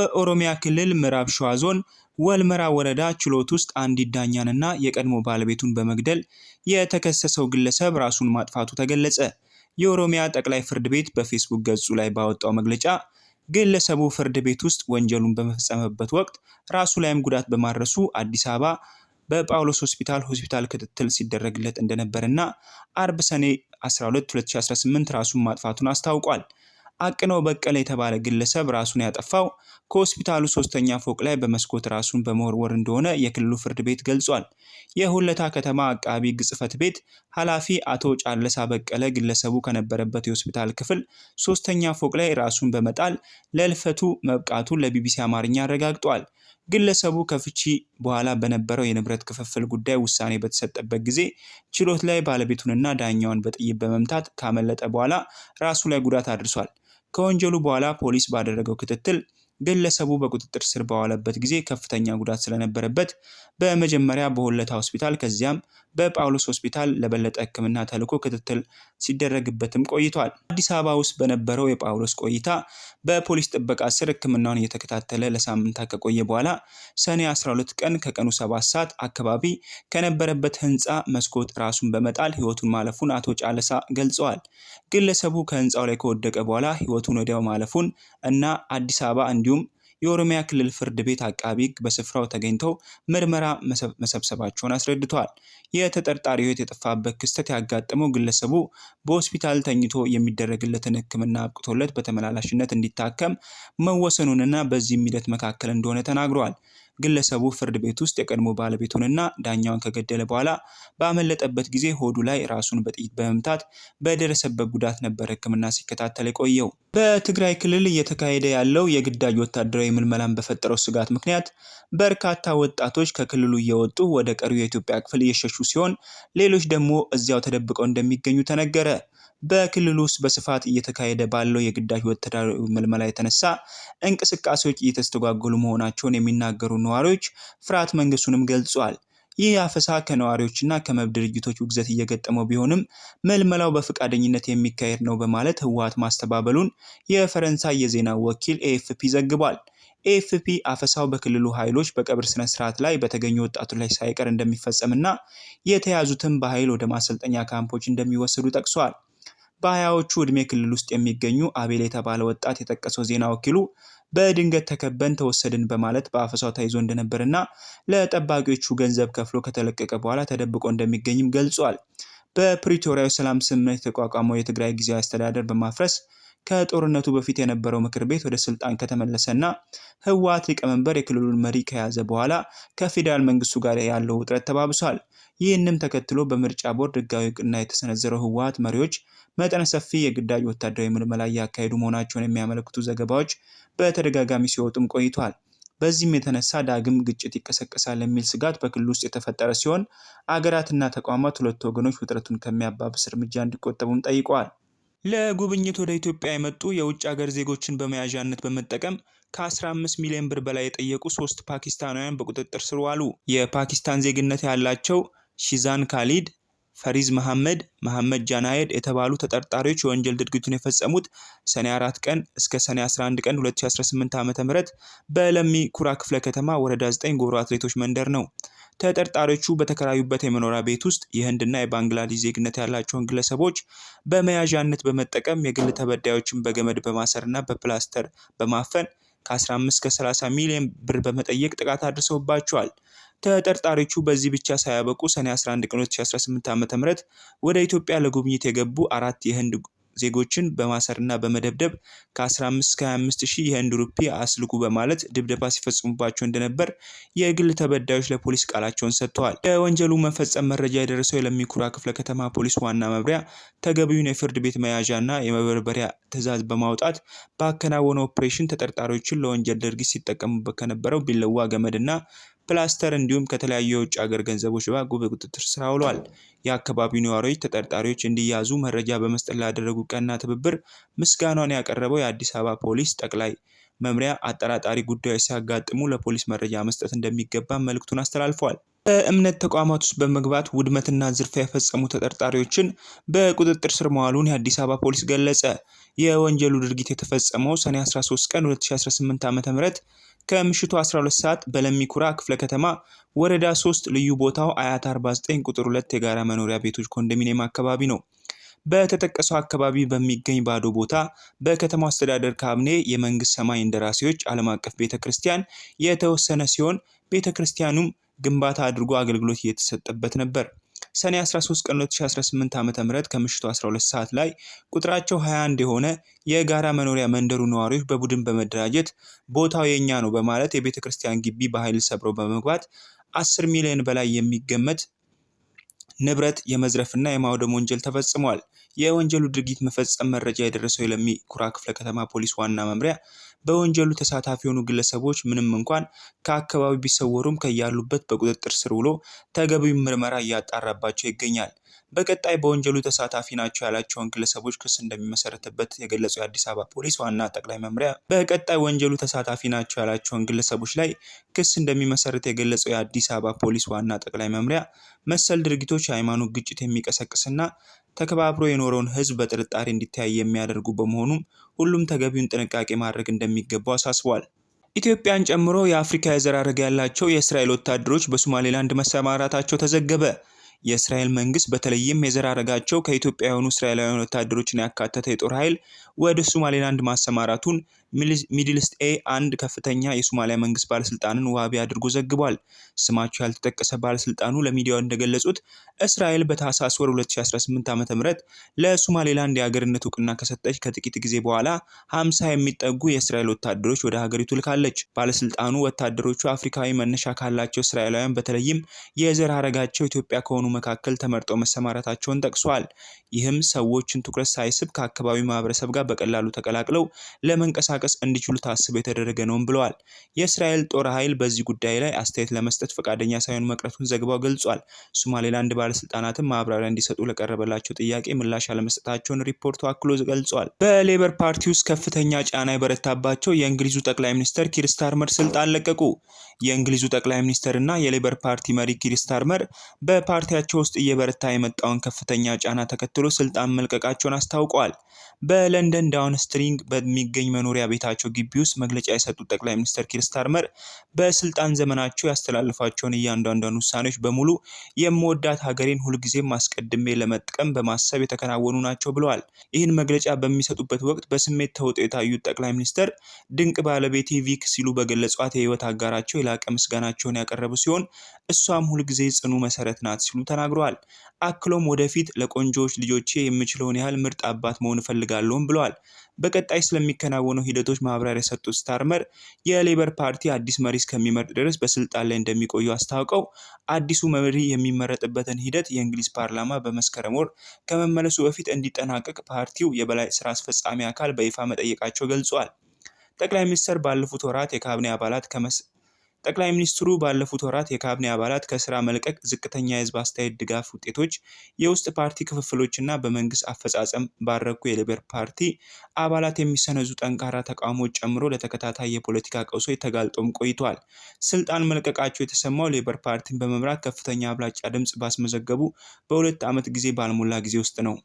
በኦሮሚያ ክልል ምዕራብ ሸዋ ዞን ወልመራ ወረዳ ችሎት ውስጥ አንዲት ዳኛንና የቀድሞ ባለቤቱን በመግደል የተከሰሰው ግለሰብ ራሱን ማጥፋቱ ተገለጸ። የኦሮሚያ ጠቅላይ ፍርድ ቤት በፌስቡክ ገጹ ላይ ባወጣው መግለጫ ግለሰቡ ፍርድ ቤት ውስጥ ወንጀሉን በመፈጸመበት ወቅት ራሱ ላይም ጉዳት በማድረሱ አዲስ አበባ በጳውሎስ ሆስፒታል ክትትል ሲደረግለት እንደነበርና አርብ ሰኔ 12 2018 ራሱን ማጥፋቱን አስታውቋል። አቅነው በቀለ የተባለ ግለሰብ ራሱን ያጠፋው ከሆስፒታሉ ሶስተኛ ፎቅ ላይ በመስኮት ራሱን በመወርወር እንደሆነ የክልሉ ፍርድ ቤት ገልጿል። የሁለታ ከተማ አቃቢ ሕግ ጽሕፈት ቤት ኃላፊ አቶ ጫለሳ በቀለ ግለሰቡ ከነበረበት የሆስፒታል ክፍል ሶስተኛ ፎቅ ላይ ራሱን በመጣል ለሕልፈቱ መብቃቱን ለቢቢሲ አማርኛ አረጋግጧል። ግለሰቡ ከፍቺ በኋላ በነበረው የንብረት ክፍፍል ጉዳይ ውሳኔ በተሰጠበት ጊዜ ችሎት ላይ ባለቤቱንና ዳኛውን በጥይት በመምታት ካመለጠ በኋላ ራሱ ላይ ጉዳት አድርሷል። ከወንጀሉ በኋላ ፖሊስ ባደረገው ክትትል ግለሰቡ በቁጥጥር ስር በዋለበት ጊዜ ከፍተኛ ጉዳት ስለነበረበት በመጀመሪያ በሆለታ ሆስፒታል ከዚያም በጳውሎስ ሆስፒታል ለበለጠ ሕክምና ተልኮ ክትትል ሲደረግበትም ቆይቷል። አዲስ አበባ ውስጥ በነበረው የጳውሎስ ቆይታ በፖሊስ ጥበቃ ስር ሕክምናውን እየተከታተለ ለሳምንታት ከቆየ በኋላ ሰኔ 12 ቀን ከቀኑ 7 ሰዓት አካባቢ ከነበረበት ህንፃ መስኮት ራሱን በመጣል ህይወቱን ማለፉን አቶ ጫለሳ ገልጸዋል። ግለሰቡ ከህንፃው ላይ ከወደቀ በኋላ ህይወቱን ወዲያው ማለፉን እና አዲስ አበባ እንዲሁም የኦሮሚያ ክልል ፍርድ ቤት አቃቢ ሕግ በስፍራው ተገኝተው ምርመራ መሰብሰባቸውን አስረድተዋል። የተጠርጣሪ ህይወት የጠፋበት ክስተት ያጋጠመው ግለሰቡ በሆስፒታል ተኝቶ የሚደረግለትን ሕክምና አብቅቶለት በተመላላሽነት እንዲታከም መወሰኑንና በዚህም ሂደት መካከል እንደሆነ ተናግረዋል። ግለሰቡ ፍርድ ቤት ውስጥ የቀድሞ ባለቤቱንና ዳኛውን ከገደለ በኋላ ባመለጠበት ጊዜ ሆዱ ላይ ራሱን በጥይት በመምታት በደረሰበት ጉዳት ነበር ሕክምና ሲከታተል የቆየው። በትግራይ ክልል እየተካሄደ ያለው የግዳጅ ወታደራዊ ምልመላን በፈጠረው ስጋት ምክንያት በርካታ ወጣቶች ከክልሉ እየወጡ ወደ ቀሪው የኢትዮጵያ ክፍል እየሸሹ ሲሆን፣ ሌሎች ደግሞ እዚያው ተደብቀው እንደሚገኙ ተነገረ። በክልሉ ውስጥ በስፋት እየተካሄደ ባለው የግዳጅ ወታደራዊ ምልመላ የተነሳ እንቅስቃሴዎች እየተስተጓጎሉ መሆናቸውን የሚናገሩ ነዋሪዎች ፍርሃት መንግስቱንም ገልጿል። ይህ አፈሳ ከነዋሪዎችና ከመብት ድርጅቶች ውግዘት እየገጠመው ቢሆንም ምልመላው በፈቃደኝነት የሚካሄድ ነው በማለት ህወሓት ማስተባበሉን የፈረንሳይ የዜና ወኪል ኤኤፍፒ ዘግቧል። ኤኤፍፒ አፈሳው በክልሉ ኃይሎች በቀብር ስነ ስርዓት ላይ በተገኙ ወጣቶች ላይ ሳይቀር እንደሚፈጸምና የተያዙትን በኃይል ወደ ማሰልጠኛ ካምፖች እንደሚወሰዱ ጠቅሷል። በ20ዎቹ ዕድሜ ክልል ውስጥ የሚገኙ አቤል የተባለ ወጣት የጠቀሰው ዜና ወኪሉ በድንገት ተከበን ተወሰድን በማለት በአፈሳው ተይዞ እንደነበርና ለጠባቂዎቹ ገንዘብ ከፍሎ ከተለቀቀ በኋላ ተደብቆ እንደሚገኝም ገልጿል። በፕሪቶሪያው ሰላም ስምምነት የተቋቋመው የትግራይ ጊዜያዊ አስተዳደር በማፍረስ ከጦርነቱ በፊት የነበረው ምክር ቤት ወደ ስልጣን ከተመለሰና ህወሓት ሊቀመንበር የክልሉን መሪ ከያዘ በኋላ ከፌዴራል መንግስቱ ጋር ያለው ውጥረት ተባብሷል። ይህንም ተከትሎ በምርጫ ቦርድ ህጋዊ እውቅና የተሰነዘረው ህወሓት መሪዎች መጠነ ሰፊ የግዳጅ ወታደራዊ ምልመላ እያካሄዱ መሆናቸውን የሚያመለክቱ ዘገባዎች በተደጋጋሚ ሲወጡም ቆይቷል። በዚህም የተነሳ ዳግም ግጭት ይቀሰቀሳል የሚል ስጋት በክልሉ ውስጥ የተፈጠረ ሲሆን አገራትና ተቋማት ሁለቱ ወገኖች ውጥረቱን ከሚያባብስ እርምጃ እንዲቆጠቡም ጠይቀዋል። ለጉብኝት ወደ ኢትዮጵያ የመጡ የውጭ ሀገር ዜጎችን በመያዣነት በመጠቀም ከ15 ሚሊዮን ብር በላይ የጠየቁ ሶስት ፓኪስታናውያን በቁጥጥር ስር ዋሉ። የፓኪስታን ዜግነት ያላቸው ሺዛን ካሊድ፣ ፈሪዝ መሐመድ፣ መሐመድ ጃናየድ የተባሉ ተጠርጣሪዎች የወንጀል ድርጊቱን የፈጸሙት ሰኔ 4 ቀን እስከ ሰኔ 11 ቀን 2018 ዓ.ም በለሚ ኩራ ክፍለ ከተማ ወረዳ 9 ጎሮ አትሌቶች መንደር ነው። ተጠርጣሪዎቹ በተከራዩበት የመኖሪያ ቤት ውስጥ የህንድና የባንግላዴሽ ዜግነት ያላቸውን ግለሰቦች በመያዣነት በመጠቀም የግል ተበዳዮችን በገመድ በማሰርና በፕላስተር በማፈን ከ15 እስከ 30 ሚሊዮን ብር በመጠየቅ ጥቃት አድርሰውባቸዋል። ተጠርጣሪዎቹ በዚህ ብቻ ሳያበቁ ሰኔ 11 ቀን 2018 ዓ.ም ወደ ኢትዮጵያ ለጉብኝት የገቡ አራት የህንድ ዜጎችን በማሰርና በመደብደብ ከ15 እስከ 25 ሺህ የህንድ ሩፒ አስልኩ በማለት ድብደባ ሲፈጽሙባቸው እንደነበር የግል ተበዳዮች ለፖሊስ ቃላቸውን ሰጥተዋል። የወንጀሉ መፈጸም መረጃ የደረሰው የለሚ ኩራ ክፍለ ከተማ ፖሊስ ዋና መምሪያ ተገቢውን የፍርድ ቤት መያዣና የመበርበሪያ ትዕዛዝ በማውጣት ባከናወነው ኦፕሬሽን ተጠርጣሪዎችን ለወንጀል ድርጊት ሲጠቀሙበት ከነበረው ቢላዋ፣ ገመድና ፕላስተር እንዲሁም ከተለያዩ የውጭ ሀገር ገንዘቦች ጋር በቁጥጥር ስር አውለዋል። የአካባቢው ነዋሪዎች ተጠርጣሪዎች እንዲያዙ መረጃ በመስጠት ላደረጉ ቀና ትብብር ምስጋናውን ያቀረበው የአዲስ አበባ ፖሊስ ጠቅላይ መምሪያ አጠራጣሪ ጉዳዮች ሲያጋጥሙ ለፖሊስ መረጃ መስጠት እንደሚገባ መልእክቱን አስተላልፏል። በእምነት ተቋማት ውስጥ በመግባት ውድመትና ዝርፊያ የፈጸሙ ተጠርጣሪዎችን በቁጥጥር ስር መዋሉን የአዲስ አበባ ፖሊስ ገለጸ። የወንጀሉ ድርጊት የተፈጸመው ሰኔ 13 ቀን 2018 ዓ.ም ከምሽቱ 12 ሰዓት በለሚኩራ ክፍለ ከተማ ወረዳ 3 ልዩ ቦታው አያት 49 ቁጥር 2 የጋራ መኖሪያ ቤቶች ኮንዶሚኒየም አካባቢ ነው። በተጠቀሰው አካባቢ በሚገኝ ባዶ ቦታ በከተማው አስተዳደር ካቢኔ የመንግስት ሰማይ እንደራሴዎች ዓለም አቀፍ ቤተክርስቲያን የተወሰነ ሲሆን ቤተክርስቲያኑም ግንባታ አድርጎ አገልግሎት እየተሰጠበት ነበር። ሰኔ 13 ቀን 2018 ዓ.ም ከምሽቱ 12 ሰዓት ላይ ቁጥራቸው 21 የሆነ የጋራ መኖሪያ መንደሩ ነዋሪዎች በቡድን በመደራጀት ቦታው የኛ ነው በማለት የቤተ ክርስቲያን ግቢ በኃይል ሰብረው በመግባት 10 ሚሊዮን በላይ የሚገመት ንብረት የመዝረፍና የማውደም ወንጀል ተፈጽሟል። የወንጀሉ ድርጊት መፈጸም መረጃ የደረሰው የለሚ ኩራ ክፍለ ከተማ ፖሊስ ዋና መምሪያ በወንጀሉ ተሳታፊ የሆኑ ግለሰቦች ምንም እንኳን ከአካባቢው ቢሰወሩም ከያሉበት በቁጥጥር ስር ውሎ ተገቢውን ምርመራ እያጣራባቸው ይገኛል። በቀጣይ በወንጀሉ ተሳታፊ ናቸው ያላቸውን ግለሰቦች ክስ እንደሚመሰረትበት የገለጸው የአዲስ አበባ ፖሊስ ዋና ጠቅላይ መምሪያ በቀጣይ ወንጀሉ ተሳታፊ ናቸው ያላቸውን ግለሰቦች ላይ ክስ እንደሚመሰርት የገለጸው የአዲስ አበባ ፖሊስ ዋና ጠቅላይ መምሪያ መሰል ድርጊቶች የሃይማኖት ግጭት የሚቀሰቅስና ተከባብሮ የኖረውን ሕዝብ በጥርጣሬ እንዲተያይ የሚያደርጉ በመሆኑም ሁሉም ተገቢውን ጥንቃቄ ማድረግ እንደሚገባው አሳስቧል። ኢትዮጵያን ጨምሮ የአፍሪካ የዘር ሐረግ ያላቸው የእስራኤል ወታደሮች በሶማሌላንድ መሰማራታቸው ተዘገበ። የእስራኤል መንግስት በተለይም የዘር ሐረጋቸው ከኢትዮጵያ የሆኑ እስራኤላውያን ወታደሮችን ያካተተ የጦር ኃይል ወደ ሶማሌላንድ ማሰማራቱን ሚድል ኢስት አይ አንድ ከፍተኛ የሶማሊያ መንግስት ባለስልጣንን ዋቢ አድርጎ ዘግቧል። ስማቸው ያልተጠቀሰ ባለስልጣኑ ለሚዲያው እንደገለጹት እስራኤል በታህሳስ ወር 2018 ዓ.ም ለሶማሌላንድ የሀገርነት እውቅና ከሰጠች ከጥቂት ጊዜ በኋላ 50 የሚጠጉ የእስራኤል ወታደሮች ወደ ሀገሪቱ ልካለች። ባለስልጣኑ ወታደሮቹ አፍሪካዊ መነሻ ካላቸው እስራኤላውያን በተለይም የዘር ሐረጋቸው ኢትዮጵያ ከሆኑ መካከል ተመርጠው መሰማራታቸውን ጠቅሷል። ይህም ሰዎችን ትኩረት ሳይስብ ከአካባቢው ማህበረሰብ ጋር በቀላሉ ተቀላቅለው ለመንቀሳቀስ እንዲችሉ ታስቦ የተደረገ ነውም ብለዋል። የእስራኤል ጦር ኃይል በዚህ ጉዳይ ላይ አስተያየት ለመስጠት ፈቃደኛ ሳይሆን መቅረቱን ዘገባው ገልጿል። ሶማሌላንድ ባለስልጣናትም ማብራሪያ እንዲሰጡ ለቀረበላቸው ጥያቄ ምላሽ አለመስጠታቸውን ሪፖርቱ አክሎ ገልጿል። በሌበር ፓርቲ ውስጥ ከፍተኛ ጫና የበረታባቸው የእንግሊዙ ጠቅላይ ሚኒስትር ኪር ስታርመር ስልጣን ለቀቁ። የእንግሊዙ ጠቅላይ ሚኒስትር እና የሌበር ፓርቲ መሪ ኪር ስታርመር በፓርቲያቸው ውስጥ እየበረታ የመጣውን ከፍተኛ ጫና ተከትሎ ስልጣን መልቀቃቸውን አስታውቀዋል። በለንደን ዳውን ስትሪት በሚገኝ መኖሪያ ቤታቸው ግቢ ውስጥ መግለጫ የሰጡት ጠቅላይ ሚኒስትር ኪር ስታርመር በስልጣን ዘመናቸው ያስተላለፏቸውን እያንዳንዷን ውሳኔዎች በሙሉ የምወዳት ሀገሬን ሁልጊዜም አስቀድሜ ለመጥቀም በማሰብ የተከናወኑ ናቸው ብለዋል። ይህን መግለጫ በሚሰጡበት ወቅት በስሜት ተውጠው የታዩት ጠቅላይ ሚኒስትር ድንቅ ባለቤቴ ቪክ ሲሉ በገለጿት የህይወት አጋራቸው የላቀ ምስጋናቸውን ያቀረቡ ሲሆን እሷም ሁልጊዜ ጽኑ መሰረት ናት ሲሉ ተናግረዋል። አክሎም ወደፊት ለቆንጆዎች ልጆቼ የምችለውን ያህል ምርጥ አባት መሆን እፈልጋለሁም ብለዋል። በቀጣይ ስለሚከናወነው ሂደቶች ማብራሪያ የሰጡት ስታርመር የሌበር ፓርቲ አዲስ መሪ እስከሚመርጥ ድረስ በስልጣን ላይ እንደሚቆዩ አስታውቀው አዲሱ መሪ የሚመረጥበትን ሂደት የእንግሊዝ ፓርላማ በመስከረም ወር ከመመለሱ በፊት እንዲጠናቀቅ ፓርቲው የበላይ ስራ አስፈጻሚ አካል በይፋ መጠየቃቸው ገልጿል። ጠቅላይ ሚኒስትር ባለፉት ወራት የካቢኔ አባላት ጠቅላይ ሚኒስትሩ ባለፉት ወራት የካቢኔ አባላት ከስራ መልቀቅ፣ ዝቅተኛ የህዝብ አስተያየት ድጋፍ ውጤቶች፣ የውስጥ ፓርቲ ክፍፍሎች እና በመንግስት አፈጻጸም ባልረኩ የሌበር ፓርቲ አባላት የሚሰነዙ ጠንካራ ተቃውሞዎች ጨምሮ ለተከታታይ የፖለቲካ ቀውሶች ተጋልጦም ቆይቷል። ስልጣን መልቀቃቸው የተሰማው ሌበር ፓርቲን በመምራት ከፍተኛ አብላጫ ድምፅ ባስመዘገቡ በ2 ዓመት ጊዜ ባልሞላ ጊዜ ውስጥ ነው።